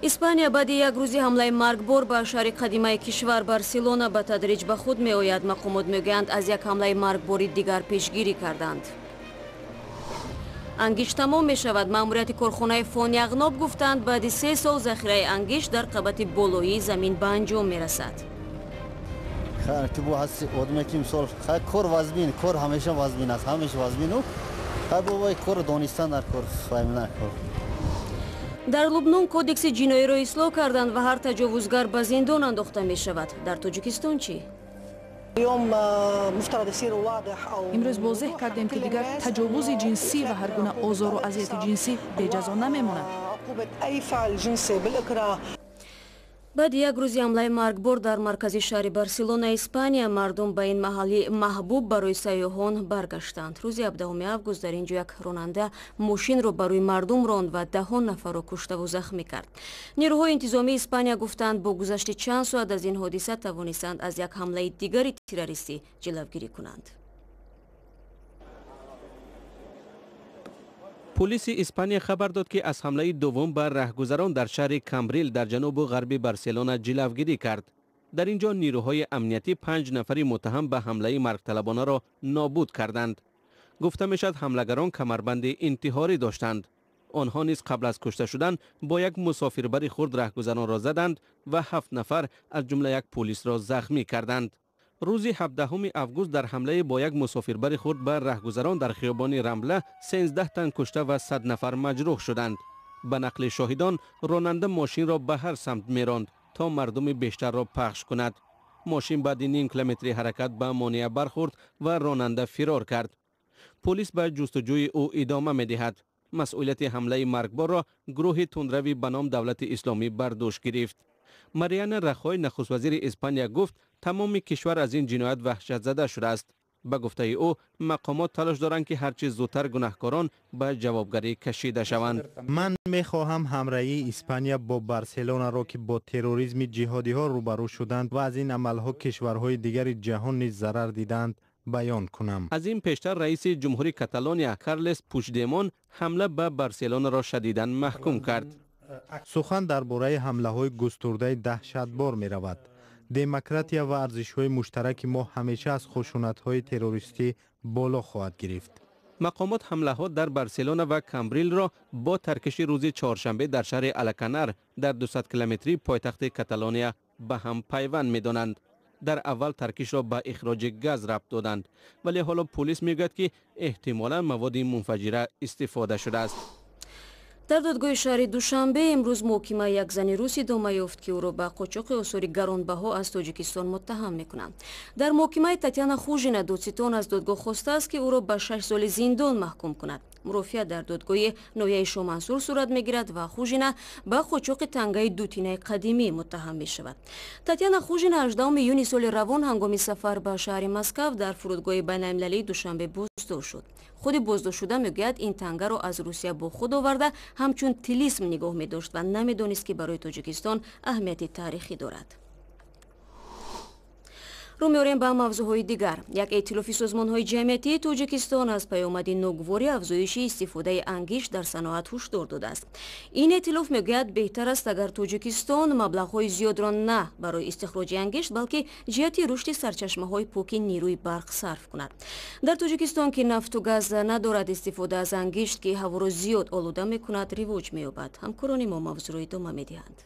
Испания баъди як рӯзи ҳамлаи маргбор ба шаҳри қадимаи кишвар Барселона ба тадриҷ ба худ меояд. Мақомот мегӯянд, аз як ҳамлаи маргбори дигар пешгирӣ карданд. Ангишт тамом мешавад. Маъмурияти корхонаи Фон Яғноб гуфтанд, баъди 3 сол захираи ангишт дар қабати болоии замин ба анҷом мерасад. Ки бо ҳасти одаме, ки мисол кор вазмин, кор ҳамеша вазмин аст, ҳамеша вазмину бобои корро донистан дар кор, фаҳмидан кор. Дар Лубнон кодекси ҷиноиро ислоҳ карданд ва ҳар таҷовузгар ба зиндон андохта мешавад. Дар Тоҷикистон чӣ? Имрӯз возеҳ кардем, ки дигар таҷовузи ҷинсӣ ва ҳар гуна озору азияти ҷинсӣ беҷазо намемонад. Баъди як рӯзи ҳамлаи маргбор дар маркази шаҳри Барселона, Испания, мардум ба ин маҳалли маҳбуб барои сайёҳон баргаштанд. Рӯзи 17 август дар ин ҷо як ронанда мошинро ба рӯи мардум ронд ва даҳон нафарро куштаву захмӣ кард. Нерӯҳои интизомии Испания гуфтанд, бо гузашти чанд соат аз ин ҳодиса тавонистанд аз як ҳамлаи дигари террористӣ ҷилавгирӣ кунанд. Полиси Испания хабар дод, ки аз ҳамлаи дуввум ба раҳгузарон дар шаҳри Камбрил дар ҷанубу ғарби Барселона ҷилавгирӣ кард. Дар ин ҷо нирӯҳои амниятӣ панҷ нафари муттаҳам ба ҳамлаи маргталабонаро нобуд карданд. Гуфта мешавад, ҳамлагарон камарбанди интиҳорӣ доштанд. Онҳо низ қабл аз кушта шудан бо як мусофирбари хурд раҳгузаронро заданд ва ҳафт нафар, аз ҷумла як полисро, захмӣ карданд. Рӯзи 17 август дар ҳамлае бо як мусофирбари хурд ба раҳгузарон дар хиёбони Рамбла 13 тан кушта ва 100 нафар маҷрӯҳ шуданд. Ба нақли шоҳидон, ронанда мошинро ба ҳар самт меронд, то мардуми бештарро пахш кунад. Мошин баъди ним километри ҳаракат ба монеа бархӯрд ва ронанда фирор кард. Полис ба ҷустуҷӯи ӯ идома медиҳад. Масъулияти ҳамлаи маргборро гурӯҳи тундрави ба ном Давлати Исломӣ бар дӯш гирифт. Мариана Рахой, нахуствазири Испания, гуфт, тамоми кишвар аз ин ҷиноят ваҳшатзада шудааст. Ба гуфтаи ӯ, мақомот талош доранд, ки ҳарчи зудтар гунаҳкорон ба ҷавобгарӣ кашида шаванд. Ман мехоҳам ҳамраҳии Испания бо Барселонаро, ки бо терроризми ҷиҳодиҳо рӯбарӯ шуданд ва аз ин амалҳо кишварҳои дигари ҷаҳон низ зарар диданд, баён кунам. Аз ин пештар раиси ҷумҳури Каталония Карлес Пучдемон ҳамла ба Барселонаро шадидан маҳкум кард. Сухан дар бораи ҳамлаҳои густурдаи даҳшатбор меравад. Демократия ва арзишҳои муштараки мо ҳамеша аз хушунатҳои террористӣ боло хоҳад гирифт. Мақомот ҳамлаҳо дар Барселона ва Камбрилро бо таркиши рӯзи чоршанбе дар шаҳри Алаканар дар 200 километрии пойтахти Каталония ба ҳам пайванд медонанд. Дар аввал таркишро ба ихроҷи газ рабт доданд, вале ҳоло полис мегӯяд, ки эҳтимолан маводи мунфаҷира истифода шудааст. Дар додгоҳи шаҳри Душанбе имрӯз муҳокимаи як зани рус идома ёфт, ки ӯро ба қочоқи осори гаронбаҳо аз Тоҷикистон муттаҳам мекунанд. Дар муҳокимаи Татяна Хужина додситон аз додгоҳ хостааст, ки ӯро ба 6 соли зиндон маҳкум кунад. Мурофиа дар додгоҳи ноҳияи Шомансур сурат мегирад ва Хужина ба қочоқи тангаи дутинаи қадимӣ муттаҳам мешавад. Татяна Хужина 18 июни соли равон ҳангоми сафар ба шаҳри Москав дар фурудгоҳи байналмилалии Душанбе боздошт шуд. Худи боздоштшуда мегӯяд, ин тангаро аз Русия бо худ оварда, ҳамчун тилисм нигоҳ медошт ва намедонист, ки барои Тоҷикистон аҳамияти таърихӣ дорад. Рӯ меорем ба мавзӯъҳои дигар. Як эътилофи созмонҳои ҷамъиятии Тоҷикистон аз паёмади ногувори афзоиши истифодаи ангишт дар саноат ҳушдор додааст. Ин эътилоф мегӯяд, беҳтар аст, агар Тоҷикистон маблағҳои зиёдро на барои истихроҷи ангишт, балки ҷиҳати рушди сарчашмаҳои поки нерӯи барқ сарф кунад. Дар Тоҷикистон, ки нафту газ надорад, истифода аз ангишт, ки ҳаворо зиёд олуда мекунад, ривоҷ меёбад. Ҳамкорони мо мавзӯъро идома медиҳанд.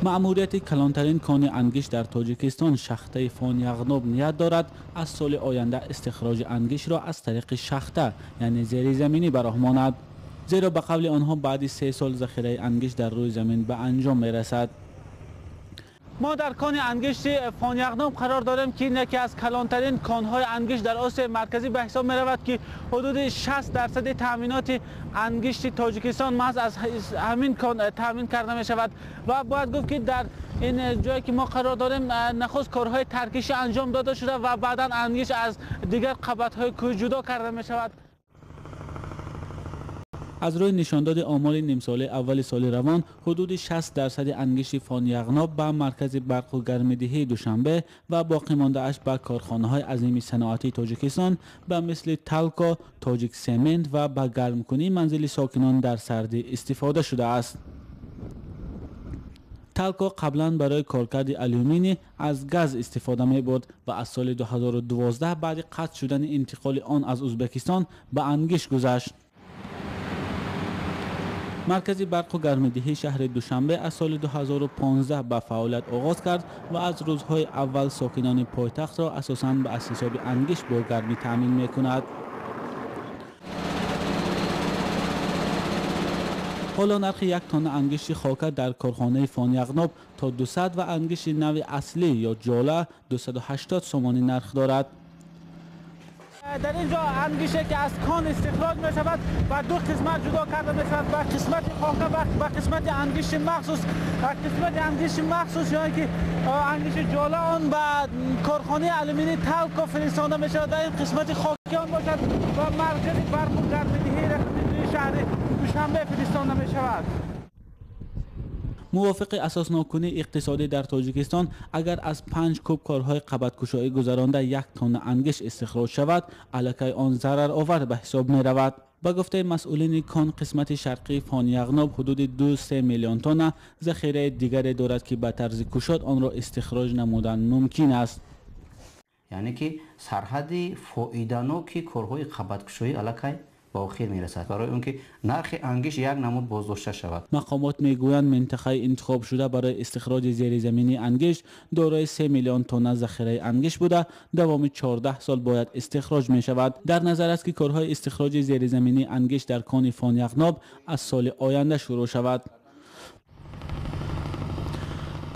Маъмурияти калонтарин кони ангишт дар Тоҷикистон, шахтаи Фон Яғноб, ният дорад, аз соли оянда истихроҷи ангиштро аз тариқи шахта, яъне зеризаминӣ, ба роҳ монад, зеро ба қавли онҳо баъди 3 сол захираи ангишт дар рӯи замин ба анҷом мерасад. Мо дар кони ангишти Фон Яғноб қарор дорем, ки ин яке аз калонтарин конҳои ангишт дар Осиёи Марказӣ ба ҳисоб меравад, ки ҳудуди 60% таъминоти ангишти Тоҷикистон маҳз аз ҳамин кон таъмин карда мешавад. Ва бояд гуфт, ки дар ин ҷое ки мо қарор дорем, нахуст корҳои таркишӣ анҷом дода шуда ва баъдан ангишт аз дигар қабатҳои кӯҳ ҷудо карда мешавад. Аз рӯи нишондоди омори нимсолаи аввали соли равон, ҳудуди 60% ангишти Фон-Яғноб ба маркази барқу гармидиҳии Душанбе ва боқимондааш ба корхонаҳои азими саноатии Тоҷикистон ба мисли Талко, Тоҷик Семент ва ба гармкунии манзили сокинон дар сардӣ истифода шудааст. Талко қаблан барои коркарди алюминий аз газ истифода мебурд ва аз соли 2012 баъди қатъ шудани интиқоли он аз Узбекистон ба ангишт гузашт. Маркази барқу гармидиҳии шаҳри Душанбе аз соли 2015 ба фаъолият оғоз кард ва аз рӯзҳои аввал сокинони пойтахтро асосан ба аз ҳисоби ангишт бо гармӣ таъмин мекунад. Ҳоло нархи як тонна ангишти хока дар корхонаи Фон-Яғноб то 200 ва ангишти нави аслӣ ё ҷола 280 сомонӣ нарх дорад. Дар ин ҷо ангише ки аз кон истихроҷ мешавад ба ду қисмат ҷудо карда мешавад: ба қисмати хока ва ба қисмати ангишти махсус. Қисмати ангишти махсус ё ки ангишти ҷола он ба корхонаи алюминии Талко фиристода мешавад ва ин қисмати хоки он бошад ба маркази барқу гармидиҳии рақами шаҳри Душанбе фиристода мешавад. Мувофиқи асосноккунии иқтисодӣ дар Тоҷикистон, агар аз 5 куб корҳои қабаткушоӣ гузаронда 1 тонна ангишт истихроҷ шавад, аллакай он зараровар ба ҳисоб меравад. Ба гуфтаи масъулини кон, қисмати шарқии Фон-Яғноб ҳудуди 2-3 миллион тонна захираи дигаре дорад, ки ба тарзи кушод онро истихроҷ намудан мумкин аст. Яъне ки сарҳади фоиданоки корҳои қабаткушоӣ аллакай ба охир мерасад, барои он ки нархи ангишт як намуд боздошта шавад. Мақомот мегӯянд, минтақаи интихобшуда барои истихроҷи зеризаминии ангишт дорои 3 миллион тонна захираи ангишт буда, давоми 14 сол бояд истихроҷ мешавад. Дар назар аст, ки корҳои истихроҷи зеризаминии ангишт дар кони Фон-Яғноб аз соли оянда шурӯъ шавад.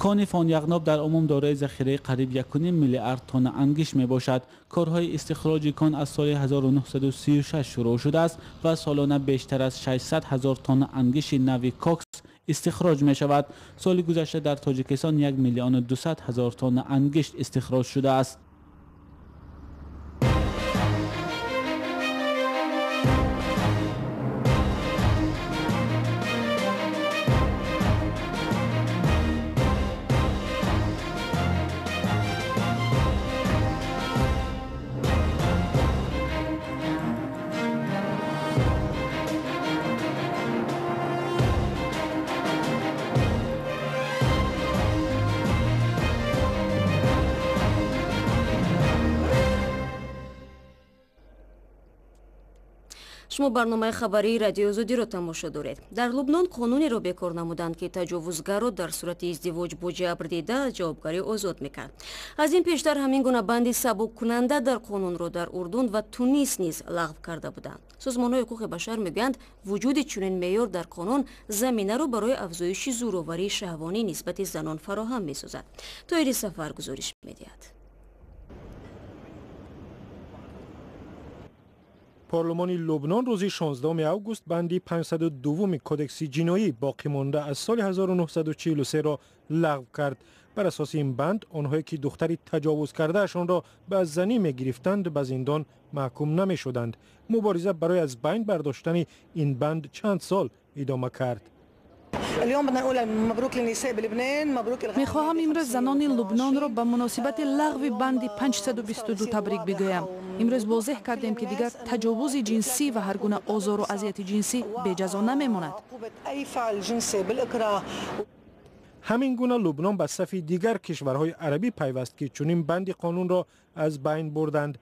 Кони Фон-Яғноб дар умум дорои захираи қариб 1,5 миллиард тонна ангишт мебошад. Корҳои истихроҷи кон аз соли 1936 шурӯъ шудааст ва солона бештар аз 600 ҳазор тонна ангишти нави кокс истихроҷ мешавад. Соли гузашта дар Тоҷикистон 1 миллиону 200 ҳазор тонна ангишт истихроҷ шудааст. Шумо барномаи хабарии Радиои Озодиро тамошо доред. Дар Лубнон қонунеро бекор намуданд, ки таҷовузгарро дар сурати издивоҷ бо ҷабр дида аз ҷавобгарӣ озод мекард. Аз ин пештар ҳамин гуна банди сабуккунанда дар қонунро дар Урдун ва Тунис низ лағв карда буданд. Созмонҳои ҳуқуқи башар мегӯянд, вуҷуди чунин меъёр дар қонун заминаро барои афзоиши зӯроварии шаҳвонӣ нисбати занон фароҳам месозад. Тоири Сафар гузориш медиҳад. Парлумони Лубнон рӯзи 16 август банди 502 кодекси ҷиноӣ боқӣ монда аз соли 1943-ро лағв кард. Бар асоси ин банд, онҳое ки духтари таҷовуз кардаашонро ба занӣ мегирифтанд, ба зиндон маҳкум намешуданд. Мубориза барои аз байн бардоштани ин банд чанд сол идома кард. Мехоҳам имрӯз занони Лубнонро ба муносибати лағви банди 522 табрик бигӯям. Имрӯз возеҳ кардем, ки дигар таҷовузи ҷинсӣ ва ҳар гуна озору азияти ҷинсӣ беҷазо намемонад. Ҳамин гуна Лубнон ба сафи дигар кишварҳои арабӣ пайваст, ки чунин банди қонунро аз байн бурданд.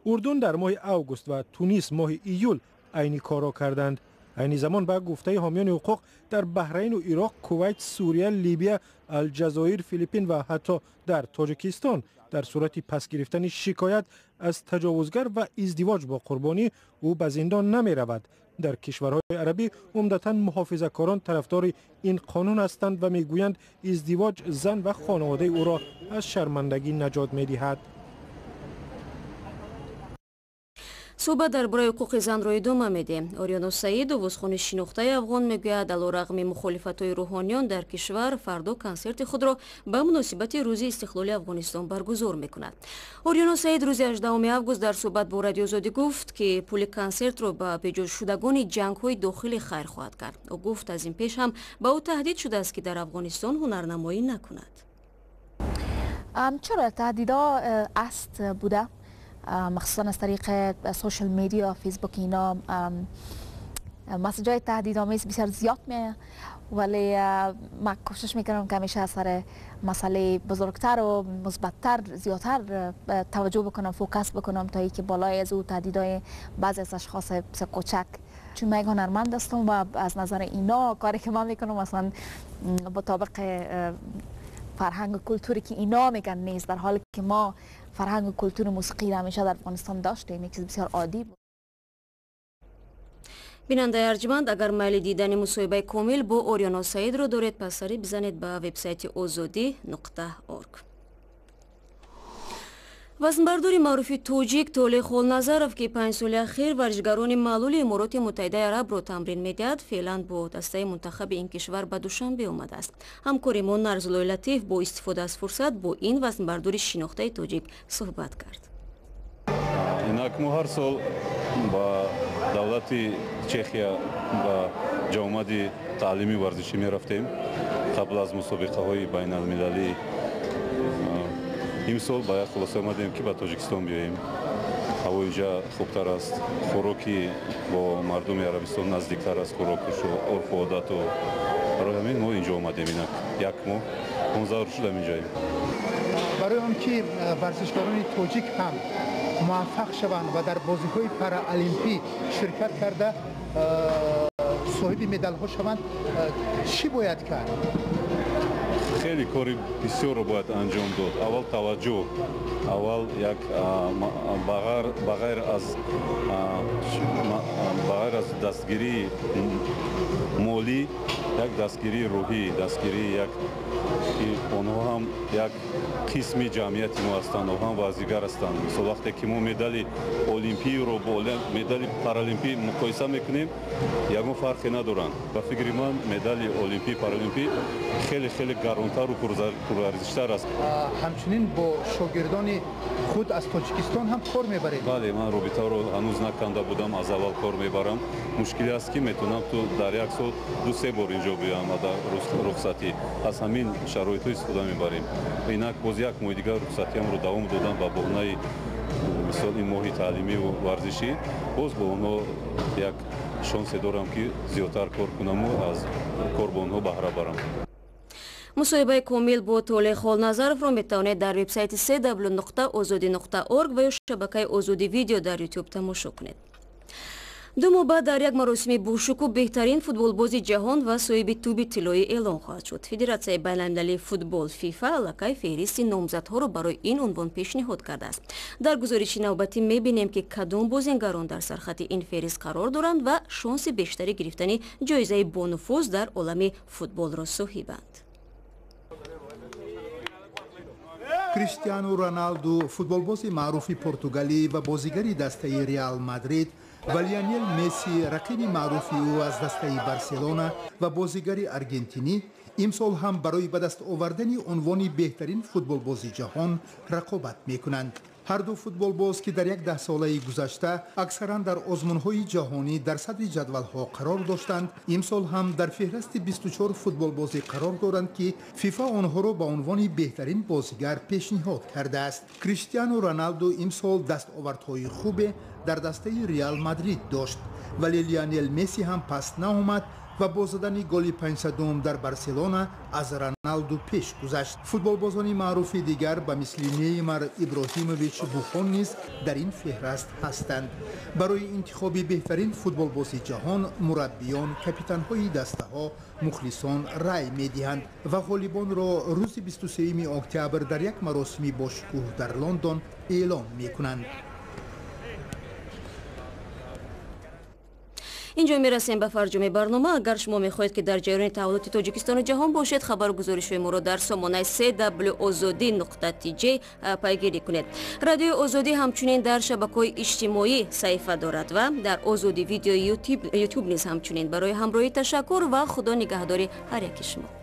Урдун дар моҳи август ва Тунис моҳи июл айни корро карданд. Айни замон ба гуфтаи ҳомиёни ҳуқуқ дар Баҳрайну Ироқ, Кувайт, Сурия, Либия, Алҷазоир, Филиппин ва ҳатто дар Тоҷикистон дар сурати пас гирифтани шикоят аз таҷовузгар ва издивоҷ бо қурбонӣ ӯ ба зиндон намеравад. Дар кишварҳои арабӣ умдатан муҳофизакорон тарафдори ин қонун ҳастанд ва мегӯянд, издивоҷ зан ва хонаводаи ӯро аз шармандагӣ наҷот медиҳад. Суҳбат дар бораи ҳуқуқи занро идома медиҳем. Ориёно Саид, овозхони шинохтаи афғон, мегӯяд, алорағми мухолифатҳои рӯҳониён дар кишвар, фардо консерти худро ба муносибати рӯзи истиқлоли Афғонистон баргузор мекунад. Ориёно Саид рӯзи 18 август дар суҳбат бо Радиои Озодӣ гуфт, ки пули консертро ба беҷошудагони ҷангҳои дохилӣ хайр хоҳад кард. Ӯ гуфт, аз ин пеш ҳам ба ӯ таҳдид шудааст, ки дар Афғонистон ҳунарнамоӣ накунад. چرا تهدیدها است بوده، مخصوصا از طریق social media، فیسبوک، اینا message های تهدیدآمیز بسیار زیاد می، ولی من کوشش میکنم که همیشه از سر مسئله بزرگتر و مثبتتر زیادتر توجه بکنم، focus بکنم تا اینکه بالای از او تهدیدهای بعضی از اشخاص بسیار کوچک، چون من یک هنرمند هستم و از نظر اینا کاری که من میکنم مثلا مطابق فرهنگ و کلتوری که اینا میگن نیست، در حالی که ما فرهنگ و کلتور موسیقی را همیشه در افغانستان داشتیم، یک چیز بسیار عادی بود. Бинандаи арҷманд, агар майли дидани мусоҳибаи комил бо Ориёно Саидро доред, пас сари бизанед ба вебсайти озодӣ.орг. Вазнбардори маъруфи тоҷик Толеъ Холназаров, ки 5 соли ахир варзишгарони маълули Имороти Муттаҳидаи Арабро тамрин медиҳад, феълан бо дастаи мунтахаби ин кишвар ба Душанбе омадааст. Ҳамкори мо Нарзуллои Латиф бо истифода аз фурсат бо ин вазнбардори шинохтаи тоҷик суҳбат кард. Инак, мо ҳар сол ба давлати Чехия ба ҷомади таълими варзишӣ мерафтем қабл аз мусобиқаҳои байналмилалӣ. Имсол ба як хулоса омадем, ки ба Тоҷикистон биёем. Ҳаво инҷа хубтар аст, хӯроки бо мардуми Арабистон наздиктар аст, хӯрокушу урфу одату. Барои ҳамин мо инҷо омадем. Инак, як моҳ, 15 рӯз шудам инҷоем. Барои он ки варзишгарони тоҷик ҳам муваффақ шаванд ва дар бозиҳои параолимпӣ ширкат карда соҳиби медалҳо шаванд, чӣ бояд кард? Хеле кори бисёрро бояд анҷом дод. Аввал таваҷҷӯҳ, аввал як ба ғайр аз дастгирии молӣ, як дастгирии рӯҳӣ, дастгирии як ки онҳо ҳам як қисми ҷамъияти мо ҳастанд, онҳо ҳам варзигар ҳастанд. Мисол, вақте ки мо медали олимпиро бо медали паралимпӣ муқоиса мекунем, ягон фарқе надоранд. Ба фикри ман, медали олимпӣ, паралимпӣ хеле хеле гаронтару пурарзиштар аст. Ҳамчунин бо шогирдони худ аз Тоҷикистон ҳам кор мебаред? Бале, ман робитаро ҳанӯз наканда будам, аз аввал кор мебарам. Мушкиле аст, ки метавонам ту дар як сол ду се бор инҷо биёям дар рухсатӣ. Аз ҳамин шароитҳо истифода мебарем. Инак, боз як моҳи дигар рухсатиамро давом додам ба боҳнаи, мисол, ин моҳи таълимиву варзишӣ. Боз бо онҳо як шонсе дорам, ки зиёдтар кор кунаму аз кор бо онҳо баҳра барам. Мусоҳибаи комил бо Толеъ Холназаровро метавонед дар вебсайти cw.ozodi.org ва ё шабакаи Озодӣ Видео дар Ютуб тамошо кунед. 2 моҳ баъд дар як маросими бошукӯҳ беҳтарин футболбози ҷаҳон ва соҳиби тӯби тиллоӣ эълон хоҳад шуд. Федератсияи байналмилалии футбол ФИФА аллакай феҳристи номзадҳоро барои ин унвон пешниҳод кардааст. Дар гузориши навбатӣ мебинем, ки кадом бозингарон дар сархати ин феҳрист қарор доранд ва шонси бештари гирифтани ҷоизаи бонуфуз дар олами футболро соҳибанд. Криштиану Роналду, футболбози маъруфи португалӣ ва бозигари дастаи Реал Мадрид, ва Лионел Месси, рақиби маъруфи ӯ аз дастаи Барселона ва бозигари аргентинӣ, имсол ҳам барои ба даст овардани унвони беҳтарин футболбози ҷаҳон рақобат мекунанд. Ҳар ду футболбоз, ки дар як даҳсолаи гузашта аксаран дар озмунҳои ҷаҳонӣ дар садри ҷадвалҳо қарор доштанд, имсол ҳам дар феҳрасти 24 футболбозӣ қарор доранд, ки ФИФА онҳоро ба унвони беҳтарин бозигар пешниҳод кардааст. Криштиану Роналду имсол дастовардҳои хубе дар дастаи Реал Мадрид дошт, вале Лионел Месси ҳам паст наомад ва бо задани голи 500-ум дар Барселона аз Роналду пеш гузашт. Футболбозони маъруфи дигар ба мисли Неймар, Иброҳимович, Буфон низ дар ин феҳраст ҳастанд. Барои интихоби беҳтарин футболбози ҷаҳон мураббиён, капитанҳои дастаҳо, мухлисон рай медиҳанд ва ғолибонро рӯзи 23 октябр дар як маросими бошукӯҳ дар Лондон эълон мекунанд. Инҷо мерасем ба фарҷоми барнома. Агар шумо мехоҳед, ки дар ҷараёни таҳаввулоти Тоҷикистону ҷаҳон бошед, хабару гузоришҳои моро дар сомонаи cw ozodi.tj пайгирӣ кунед. Радиои Озодӣ ҳамчунин дар шабакаҳои иҷтимоӣ саҳифа дорад ва дар Озодӣ Видео Ютуб низ ҳамчунин. Барои ҳамроҳӣ ташаккур ва Худо нигаҳдори ҳар яки шумо.